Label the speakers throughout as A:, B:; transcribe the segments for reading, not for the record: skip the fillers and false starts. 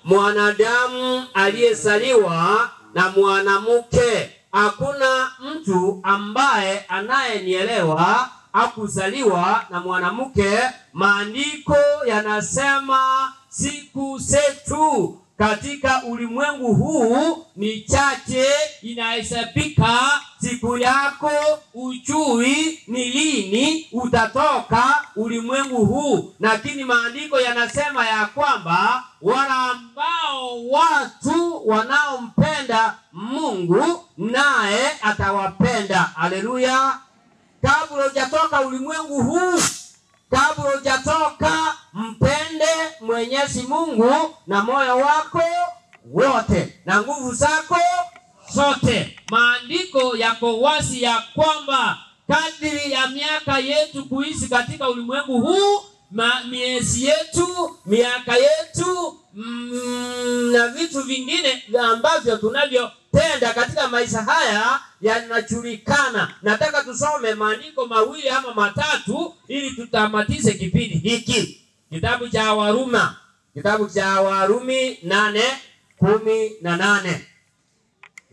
A: Mwanadamu aliyezaliwa na mwanamke, hakuna mtu ambaye anayenielewa hakuzaliwa na mwanamke. Maandiko yanasema siku zetu katika ulimwengu huu ni chache, inahesabika. Siku yako ujui ni lini utatoka ulimwengu huu, lakini maandiko yanasema ya kwamba wala ambao watu wanaompenda Mungu naye atawapenda. Haleluya! Kabla hujatoka ulimwengu huu, kabla hujatoka, mpende Mwenyezi Mungu na moyo wako wote na nguvu zako zote. Maandiko yako wazi ya kwamba kadiri ya miaka yetu kuishi katika ulimwengu huu, miezi yetu, miaka yetu, na vitu vingine ambavyo tunavyotenda katika maisha haya yanajulikana. Nataka tusome maandiko mawili ama matatu ili tutamatize kipindi hiki. Kitabu cha Waruma, kitabu cha Warumi 8:18.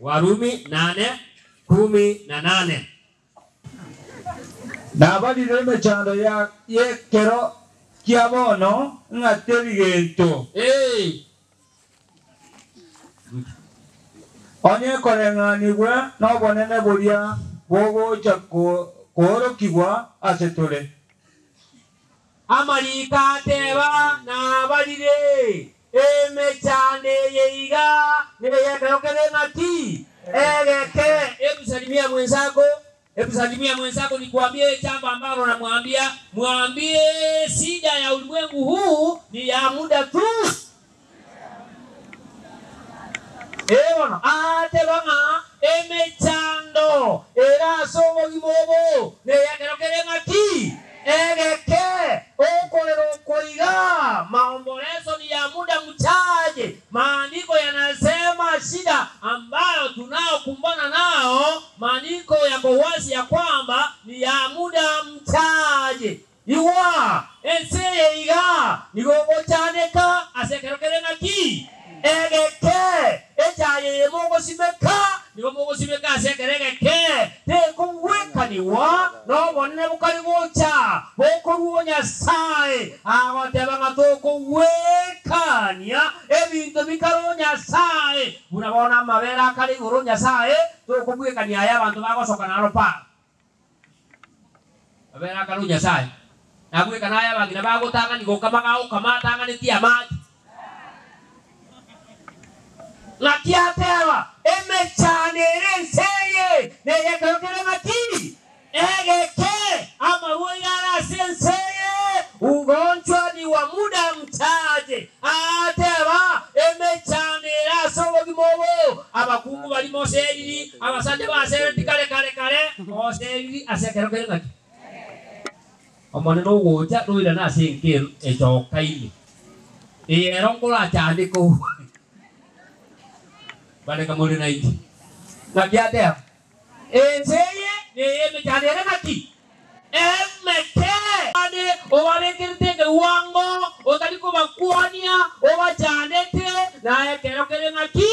A: Warumi 8:18.
B: Nabarire emechando ya y'ekero kia bono ng'a teri gento. Onye ekoreng'anigwe n'obonene boria bogocha koorokigwa ase tore.
A: Amariko ateba nabarire emechando eye iga neyekero kere ng'aki egeke. Hebu salimia mwenzako, hebu salimia mwenzako, nikuambie jambo ambalo namwambia, mwambie shida ya ulimwengu huu ni ya muda tu. Ebono ateba ng'a emechando eraso obogima obo neyekero kere ng'aki egeke okorera okoiga. Maombolezo ni ya muda mchache. Maandiko yanasema shida ambayo tunaokumbana nao, maandiko yako wazi ya kwamba ni ya muda mchache. Iwa enseye iga nigogochaneka asekerokere ng'aki egeke echaye mogosimeka nigo mogosimeka asekeregeke tekogwekaniwa nobonene bokari gocha bokorwa Nyasaye agoteba ng'a tokogwekania ebinto bikaro Nyasaye buna bono amabere akare igoro Nyasaye tokobwekania aya abanto bagosoka naro para mabere akare Nyasaye nabwekana aya abang'ina bagotang'ani gokama gagokama atang'anetie amache. Ng'aki ateba emechando ere enseye neyekero kere ng'aki egeke amarwaire are ase enseye ugonjwa ni wa muda mchache. Ateba emechando ere ase obogima obo abakungu barimo oseriri abasacha basereti kare kare kare oseriri ase ekero kere ng'aki omonene ogocha noirana ase enke echokaine ero nkorachandeka bareka muri nainji. Ng'aki ateba enseye neyemechando ere ng'aki emeke ane obabekerete ekewango otari kobakwania obachandete naye ekero kere ng'aki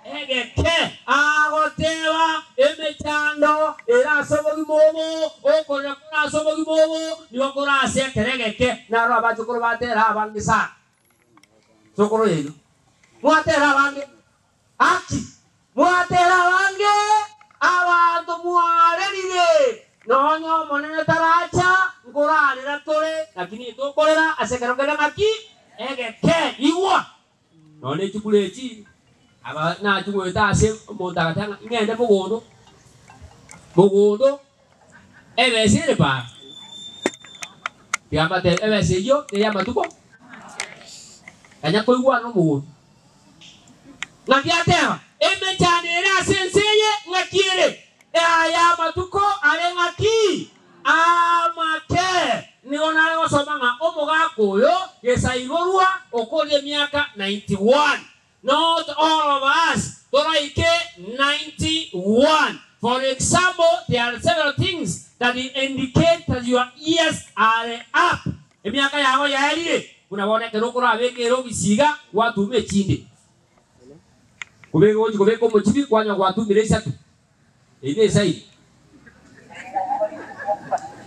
A: egeke agoteba emechando ere ase obogima obo okorera kore ase obogima obo nigo kore ase ekero egeke naro abachokoro batera abange sana sokoro yaino mwatera abange aki mwatera abange abanto mwarerire nonye omonene taracha nkorarera tore lakini tokorera ase ekero kere ng'aki egeke igwa nonye echukuru echi aba nachigwete ase omonto agatanga ng'ende mogondo mogondo ebesa ere para tigamate ebesa eywo neya amatuko kanya koigwana omogondo. Ng'aki ateba emechando ere ase ense eye ng'aki ere aya amatuko are ng'aki amake nigo nare gosoma ng'a omogaka oyo gesaigorwa okoria emiaka 91. Not all of us toraike 91. For example, there are several things that indicate that your years are up. Emiaka yago yaerire. Buna bono ekero okorabeka ere obisiga, gwatuma echinde. Kobeka gochia kobeka omochibi, kwanyora gwatumire isato. Eyio nesaini.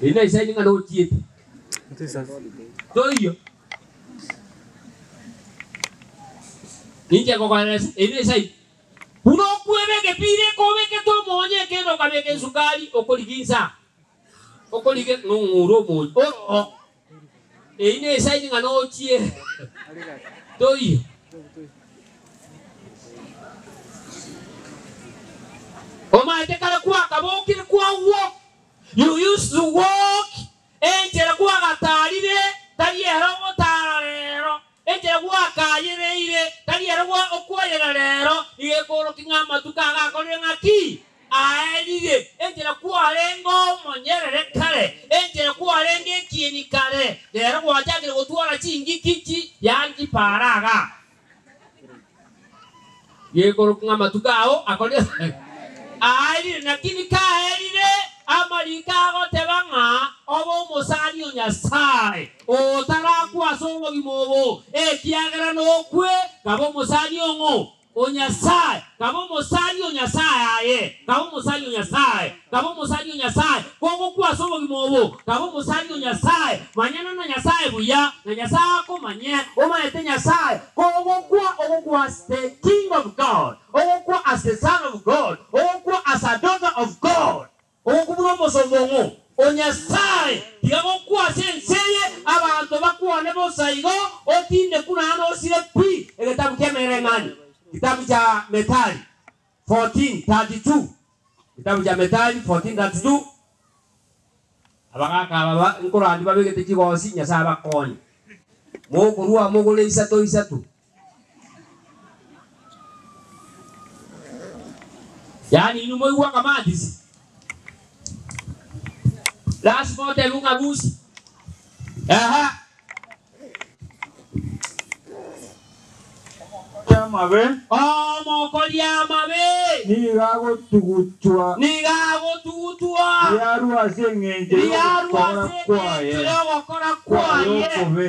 A: Eyio nesaini ng'a nochiete. Toiyo. Ninche ngokoeresa, eyio nesaini. Buna okweba egepira ekobekete omonyo ekende okabeka esukari okorigia insaa. Okorigia ng'o ng'ure omonyo oro. Eyio nesaini ng'a nochie. Toiyo. Omaete kare kwakabokire kwagwo, you used to walk, enchera kwagatarire tari ere ogotara rero, enchera gwakayereire tari ere okoyera rero, nigo ekorokia ng'a amatuko agakorire ng'aki? Aerire. Enchera kwarenge omonyerere kare, enchera kwarenge ekieni kare, rero gwachakire gotwara chingiki chi yaani chipara igaa. Gekorokia ng'a amatuko ao akorire aerire, lakini kaerire amariko agoteba ng'a obe omosani o Nyasae, otarakwa ase obogima obo, ekiagera nokwe, kabe omosani o ng'o? O Nyasae, kaba omosani o Nyasae aye, kaba omosani o Nyasae, kaba omosani o Nyasae, kogokwa ase obogima obo, kaba omosani o Nyasae, manyana na Nyasae buya, na Nyasae akomanye, omanyete Nyasae, kogokwa ogokwa as the king of God, ogokwa as the son of God, ogokwa as a daughter of God. Ogokubura omosomba ong'o, O Nyasae, tiga gokwa ase ense eye, abanto bakwane bosa igo, otindekwe naende osire pi. Egetabu ki'Emereng'anio, Kitabu cha Methali 14:32, Kitabu cha Methali 14:32. Abagaaka aba ba nkorandi babegete chigosi, Nyasae abakonye. Mokorua mogore isato isato. Yaani inwe moigwe akamantisi. Lasima otebiwe ng'a rusia. Ehe.
B: Amabe.
A: Omokori amabe.
B: Nigo agotugutwa.
A: Nigo agotugutwa.
B: Riarua ase engencho
A: Riarua
B: y'ogokora
A: ase engencho
B: kwaye.
A: y'ogokora kwaye
B: Okobe.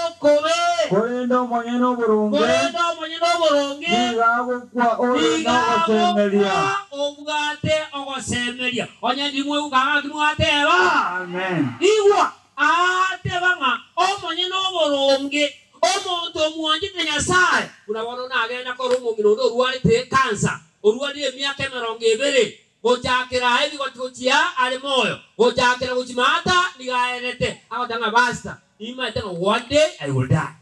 A: okobe.
B: Korende omonyene oboronge.
A: Korende omonyene oboronge.
B: Nigo agokwa ore
A: Nigo
B: nogosemeria.
A: agokwa obwate ogosemeria. Onye ndimweguka ng'aki mwateba?
B: Amen.
A: Igwa! Aateba ng'a omonyene oboronge, omonto omwanchete Nyasae, buna bono nagenda korora omong'ina onde orwarete ekansa, orwarire emiaka emerongo ebere, gochakera aye bigoti gochia are moyo, gochakera gochia maata nigo aerete, agoteba ng'a Pastor, nimaete ng'a one day I will die.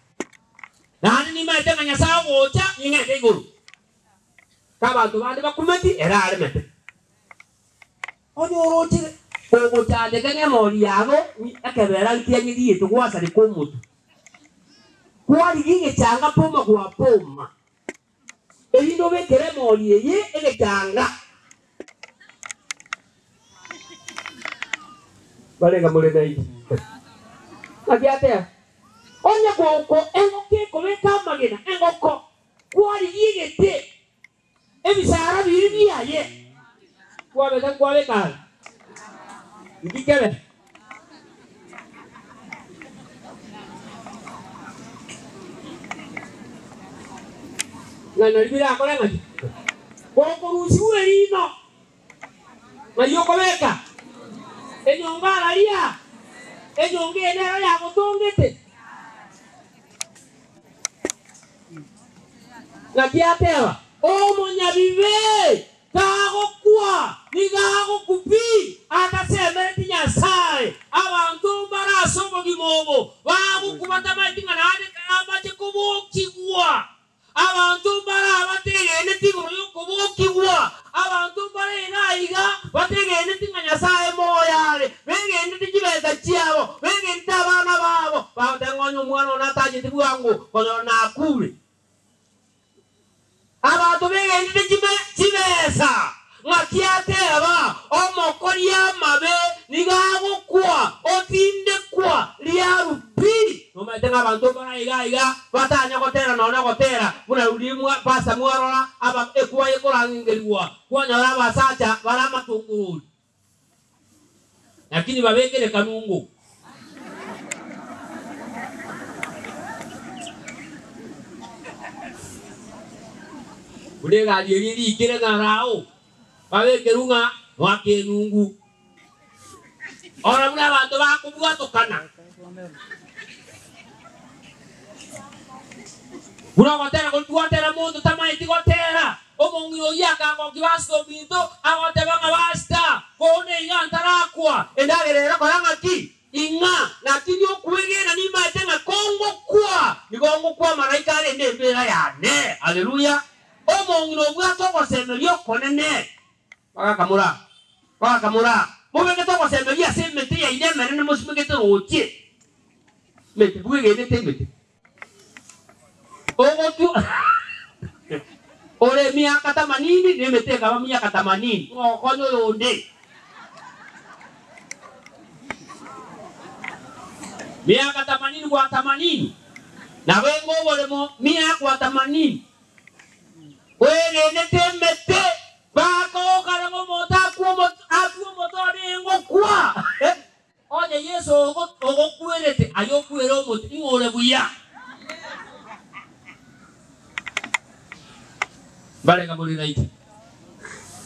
A: Naende nimaete ng'a Nyasae ogocha ning'ende igoro. Kabanto bande bakumeti, ere aremete. Onye oroche kogochandeka ng'emori yago ekebera nkianyeriete gwasareka omotwe, kwarigia egechanga poma gwa poma, erinde obekere emori eye egechanga. Barenge more nainche. Naki ateba, Onye goko engoko ekobeka amagena, engoko, kwarigia egete, Ebisaara biria biaye kwabeka nkwabeka are, inki kebe? Ng'a nari birakore ng'aki? Gokorusigwa erino, ng'ai okobeka? Enyongo araria, enyongo eye nero yagotongete. Naki ateba, Omonyabibe tagokwa, nigo agokwa pi, atasemereti Nyasae. Abanto mbare ase obogima obo bagokwa batamaeti ng'a naende karabache kobokigwa. Abanto mbare abategeneti igoro y'okobokigwa. Abanto mbare iga aiga bategeneti ng'a Nyasae moyo are, begenete chibesa chiabo, begenete abana babo, bagoteba ng'a onye omwana one atachete bwango, konyora nakure. Abanto begenete chibesa, ng'aki ateba, Omokori amabe nigo agokwa, otindekwa riaru pi. Nomanyete ng'a abanto mbare aiga aiga batanya gotera nonya gotera buna riria mwa pastor mwarora aba ekwaya ekorangerigwa kwanyora abasacha bare amatongorori lakini babekire kanungu. Buna egari eria erikire ng'a rao, babekerwe ng'a mwaka enungu. Ora buna abanto bakobwatokana. Buna ogotera koria twatera monto tamaeti gotera, omong'ina oyio akangokia pastor ominto agoteba ng'a pastor, bono iga ntarakwa, endagera ere kora ng'aki? Ing'a, naki niokwegena nimaete ng'a kongokwa, nigo ngokwa amalaika arende embeera yane. Haleluya! Omong'ina obwate ogosemeria okonene. Bagakamora, bagakamora, Mobegete ogosemeria ase emete yaino emenene mosimegete roche. Emete, bwegenete emete. Ogotwa ore emiaka tamanini, na emete ekaba miaka tamanini. Ng'a okonye oyonde. Miaka tamanini gwa tamanini, nabo enga oboremo mia gwa tamanini. Bwegenete emete, bakogokana ng'a omonto akwe akwe omote one ngokwa. Onye Yeso ogokwerete, aye okwere omote, ing'o ore buya? Mbarenge more naintwe.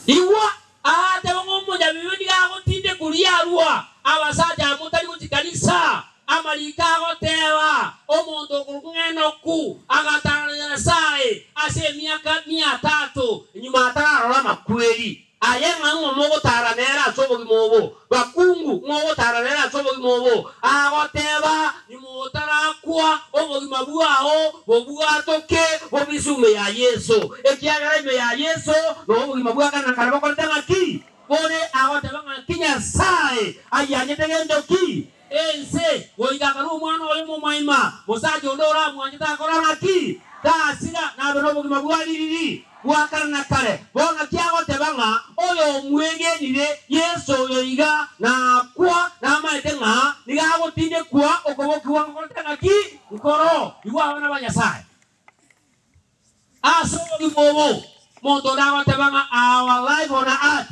A: Igwa, agateba ng'a omonyabibe nigo agotindekwa riarua abasacha aba motari gochia kanisa. Amariko agoteba, Omonto okorokwa ng'a Enoku agatara na Nyasae ase emiaka mia tato nyuma atararora amakweri. Aye ng'a ng'o mogotara nere ase obogima obo? Bakungu, ng'o ogotara nere ase obogima obo? Agoteba, Nyuma otarakwa, obogima bwao bobwatoke bobise ime ya Yeso, ekiagera ime ya Yeso nobo obogima bwa kare na kare bokorete ng'aki? Bore. Agoteba ng'a ki Nyasae ayianchete gento ki? Ense, goika akarua omwana oye omomoima, mosacha onde oramwanche takora ng'aki? Tasira, nabe nobogima bwa ririri bwa kare na kare. Bono naki agoteba ng'a oyomwegenire Yeso oyo iga nakwa, namaete ng'a nigo agotindekwa okobokigwa ngokorete ng'aki? Nkoro. Igwa abana ba Nyasae. Ase obogima obo, monto onde agoteba ng'a our life on earth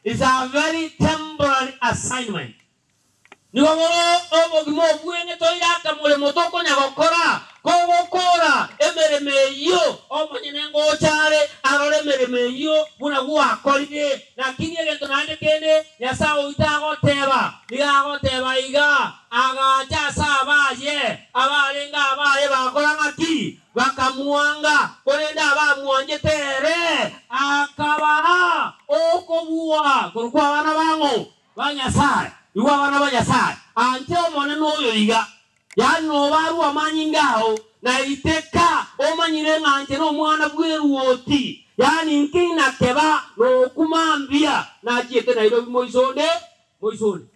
A: is a very temporary assignment. Nigo bore obogima obweng'e toire akamoremo tokonya gokora, kogokora emeremo eyio omonyene ngocha are arore emeremo eyio buna gwakorire. Lakini egento naende kende Nyasae oito agoteba, nigo agoteba iga, Agacha ase abaye, abarenge abaye bakora ng'aki? Bakamwanga, korende abamwanchete ere akabaa okobua korokwa abana bang'o? Ba Nyasae, igwa abana ba Nyasae, anche Omonene oyo iga, yaani nobarue amanyinga ao, na iteka omanyire ng'a inche nomwana bw'eruoti, yaani inki nakeba nokuma mbuya, nachiete Nairobi moiso onde, moiso onde.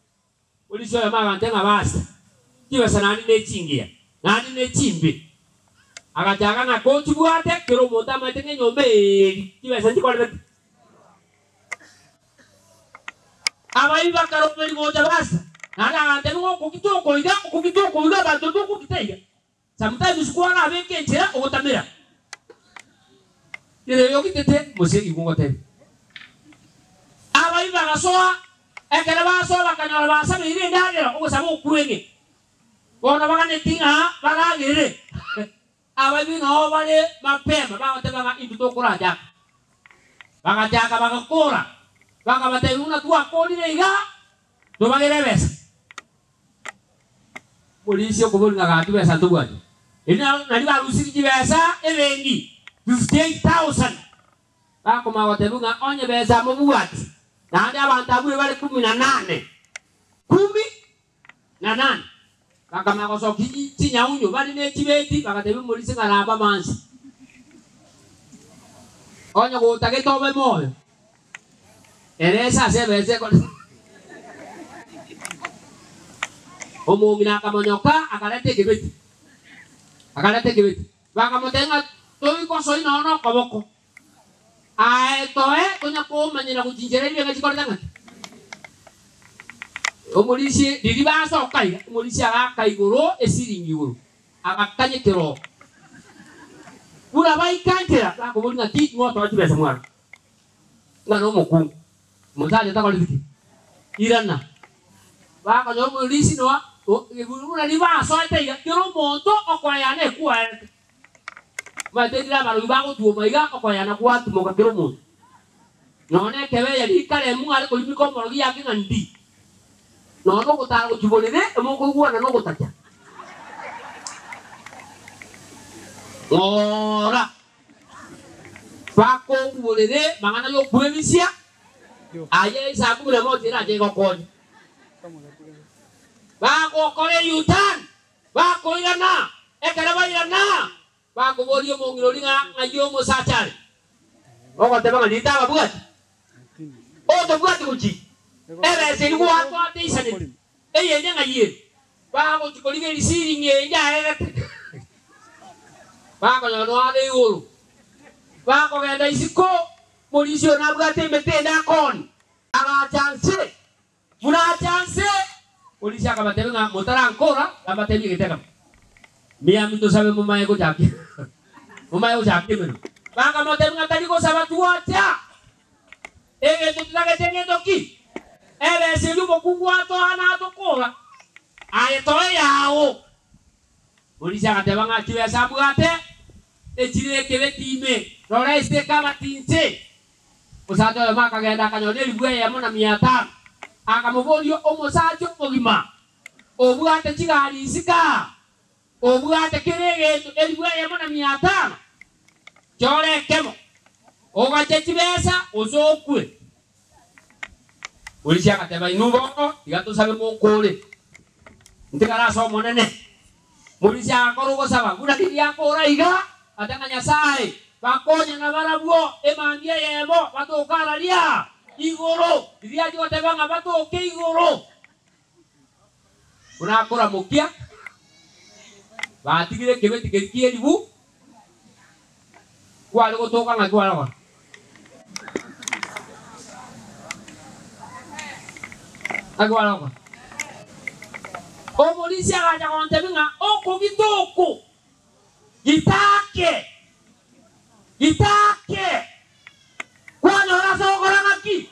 A: Polisi oyomo agantebia ng'a basta, chibesa naende nechingiya, naende nechimbe. Agachaka ng'a kochibwate kera omonto amaete ng'a enyomba eye eri chibesa nchikorete ki? Abaibi bakaroberia gocha basa, naende agantebia ng'a okogita oko iga, okogita oko iga, abanto tokogita iga. Sometimes kwarabeka enchera ogotamera. Ere oyogitete mose igwe ngotebie. Abaibi bagasoa, ekero basoa bakanyora basabeire endagera ogosaba okweng'e. Bono baganeti ng'a baragerere. Abaibi nao bare mapema bagoteba ng'a intwe tokorachaka. Bagachaka bagakora, bakabatebia buna twakorire iga, tobagere ebesa. Omorisia okoboria ng'a gaki besa ntobwati. Erio naro nario barusirie chibesa ebenki 58,000. Bakomanya gotebia ng'a onye besa mobwati, naende abanto abwo ebare kumi na nane, kumi na nane. Bakamanya gosokia chinyaunyo bare ne chibeti, bagatebia omorisia ng'a raba amansa. Onye gotagete obe moyo, eresa ase ebesa ekore. Omong'ina akamonyoka, akareta ekebeti, akareta ekebeti. Bakamotebia ng'a toikosoi nonya nokoboko, Aye toe tonya komanyera gochinchera ebibe chikorete ng'aki? Omorisia riria basoka iga, omorisia agaaka igoro esiringi igoro, agakanya ekerogo. Buna baika nchera, bakoboria ng'aki ng'o otoa chibesa mwaro? Ng'a nomokungu. Omosacha takoreti ki? Irana. Bakonyora omorisia noa buna riria basoete iga, kera omonto okoeyana ekwaerete. Omanyete ndire abarogi bagotwoma iga okoyana gwatimoka kera omonto. Nonya ekebeya rikare mware korimika omorogi yake ng'a ndi. Nonya ogotara gochia borere emokoigwana nogotacha. Ng'ora bakoigworere mang'ana y'okwebisia, aye isaa kumi na moja erache egokonye. Bagokora e U-turn, bakoirana, ekero bairana, bakoboria omong'ina oria ng'a ng'ai omosacha are. Ogoteba ng'a riria tababwati, otobwati gochia ebesa eria gwatoa teisaneti, eyende ng'ai ere? Bagochia korigereria siringi eye yarerete, bakonyora nonya are igoro. Bakogenda isiko, morisia oyo nabwate emete ende akooni, agacha nse. Buna acha nse, morisia akabatebia ng'a motarankora, nabatebie egento ekemo, Mbiambi tosabe momaye gochakia momaye gochakia emeremo. Bakamotebia ng'a tari gosaba twacha. Egento totagete ngento ki? Ebesa eria omokungu atoa natokora, aye toe yao. Polisi agateba ng'a chibesa abwate echire ekebeti ime, rora ase ekabati inse. Omosacha oyomo akagenda akanyora elifu eyemo na mia tano, akamoboria, Omosacha omogima obwate chigari isiko aa, obwate kera egento elifu eyemo na mia tano? Chora ekemo, ogache chibesa gose okwe. Polisi agateba, Inwe bono tiga tosabe monkore, ntigare ase Omonene. Polisi agakora ogosaba buna riria akora iga, agateba ng'a Nyasae, bakonye nabarabwo emambia eyemo batoke araria igoro. Riria achia goteba ng'a batoke igoro, Buna akoramokia, batigire ekebeti keria ki'eribu, kware gotoka ng'aki kware gokora? Ng'aki kware gokora? Omorisia agacha gontebia ng'a okogita oko gitake, gitake, kwanyora ase ogokora ng'aki?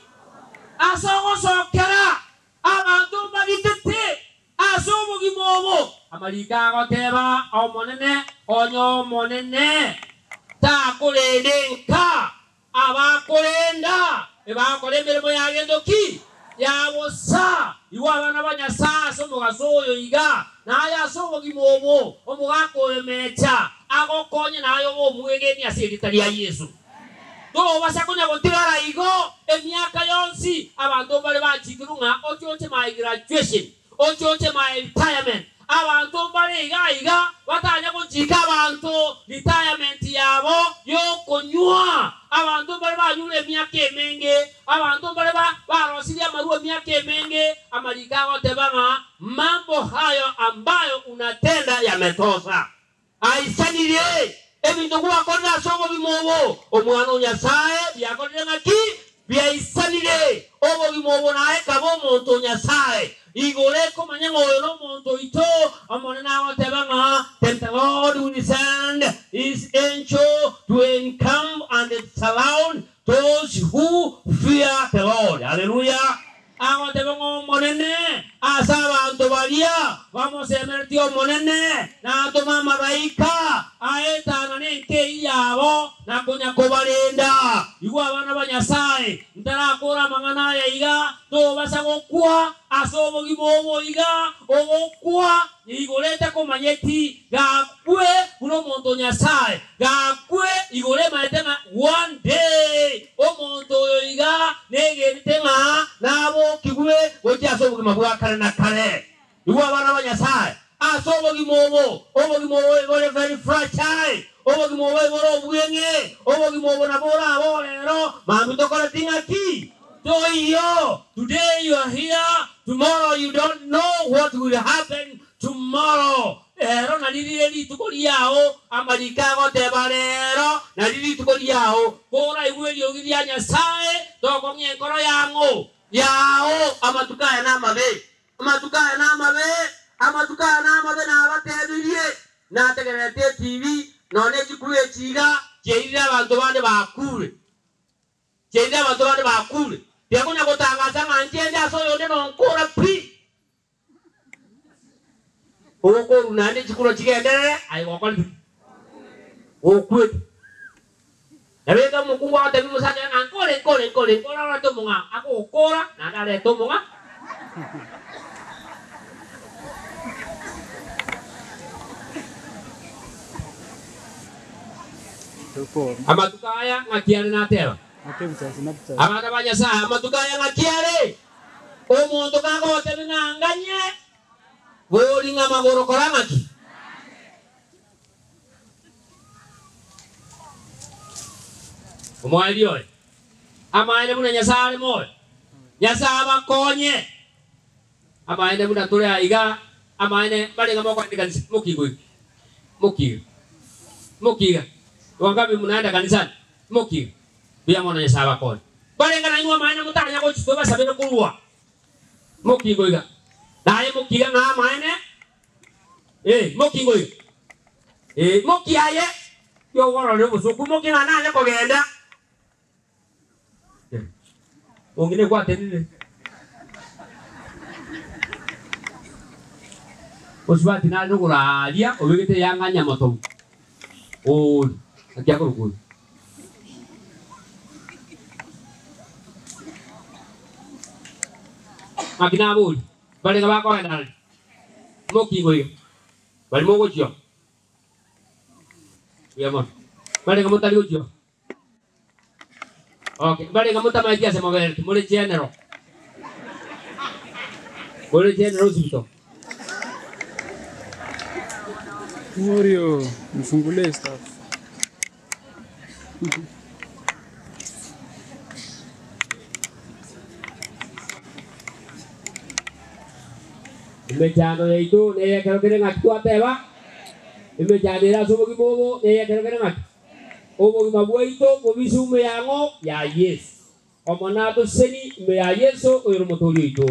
A: Ase ogosokera Abanto mbagitete ase obogima obo. Amariko agoteba, Omonene, onye Omonene takorenda enka, abakorenda ebagokora emeremo ya gento ki? Ya bosa. Igwa abana ba Nyasae ase omogaso oyo iga, na aye ase obogima obo, omogaka oyo mecha agokonye naye obe omwegeni ase erieta ria Yeso. Tobasa konya gotigara igo emiaka yonsi abanto mbare bachikirwe ng'a ochoche my graduation, ochoche my retirement. Abanto mbare iga iga batanya gochika abanto retirement yabo yokonywa. Abanto mbare banyure emiaka emenge, abanto mbare barosirie amarwa emiaka emenge, amariko agoteba ng'a mambo hayo ambayo unatenda yametosa. Aisanirie ebinto gwakorire ase obogima obo, Omwana o Nyasae, biakorire ng'aki? Biaisanire obogima obo naye kaba omonto o Nyasae. Igoro ekomanya ng'a oyo nomonto oito. Omonene agoteba ng'a, Then the Lord will send his angel to encamp and surround those who fear the Lord. Haleluya! Agoteba ng'a Omonene ase abanto baria bamosemeretie Omonene, natome amalaika aetanane enka eyio yabo na konya kobarenda. Igwa abana ba Nyasae, ntarakora amang'ana aya iga, tobasa gokwa ase obogima obo iga, ogokwa igoro etakomanyeti, gakwe buna omonto o Nyasae, gakwe igoro emaete ng'a one day omonto oyo iga negenete ng'a nabokigwe gochia ase obogima bwa kare na kare. Igwa abana ba Nyasae, ase obogima obo, obogima obo bore very fragile, obogima obo bore obweng'e, obogima obo nabo orabe orero, mambia tokoreti ng'aki? Toiyo, today you are here, tomorrow you don't know what will happen tomorrow. Rero nari rire rituko riao, amariko agoteba rero nari rituko riao, koraigwe eriogi ria Nyasae, tokong'ia enkoro yang'o yao. Amatuko aya namabe, amatuko aya namabe, amatuko aya namabe nabatebirie, nategererete etibi nonya echikuru echi iga chiairire abanto bande bakure. Chiairire abanto bande bakure. Tiakonya gotangasa ng'a nchende ase oyonde nonkora pi. Ogokorwa naende chikura chigenderere, aye gokorire ki? Okwete. Nabeke omokungu agotebia omosacha oye ng'a nkore, nkore, nkore, nkore arorete omong'a, agokora, naende arete omong'a. Amatuko aya ng'aki are nateba? Abana ba Nyasae, amatuko aya ng'aki are? Omonto kagotebia ng'a nganye, bori ng'a magoro kora ng'aki? Omoerio oye, amaene buna Nyasae are moyo, Nyasae abakonye. Amaene buna tore aiga, amaene mbarenge mokoenda ekanisa, mokiga oika, mokiga, mokiga, wangapi mnaenda kanisani, mokiga, mbuya mono Nyasae abakonye. Mbarenge nainwe amaene motanya gochia twebasabere korwa, mokiga oiga, naye mokiga ng'a amaene. Ee, mokingo oyo, ee, moki aye y'ogororera obosoku, moki ng'a nanye kogenda. Eh, ong'ina ekwatenire. Osubati nare nogoraria obegete eyanga nyamotobu. Oyo, naki akorokwa oyo? Naki naboria, barenge bakogenda nari? Mokingo iga, baria mogochia oo. Mbuya mono. Barenge motari gochia oo. Okay, barenge motamaeti ase moberete, more general. More general hospital.
C: Morio, mfungulie staff.
A: Emechando yaito ney'ekero kere ng'aki twateba, emechando ere ase obogima obo ney'ekero kere ng'aki? Obogima bwaito bobise ime ya ng'o? Ya Yeso. Omonene atosesenie ime ya Yeso oyore Omotoori oito.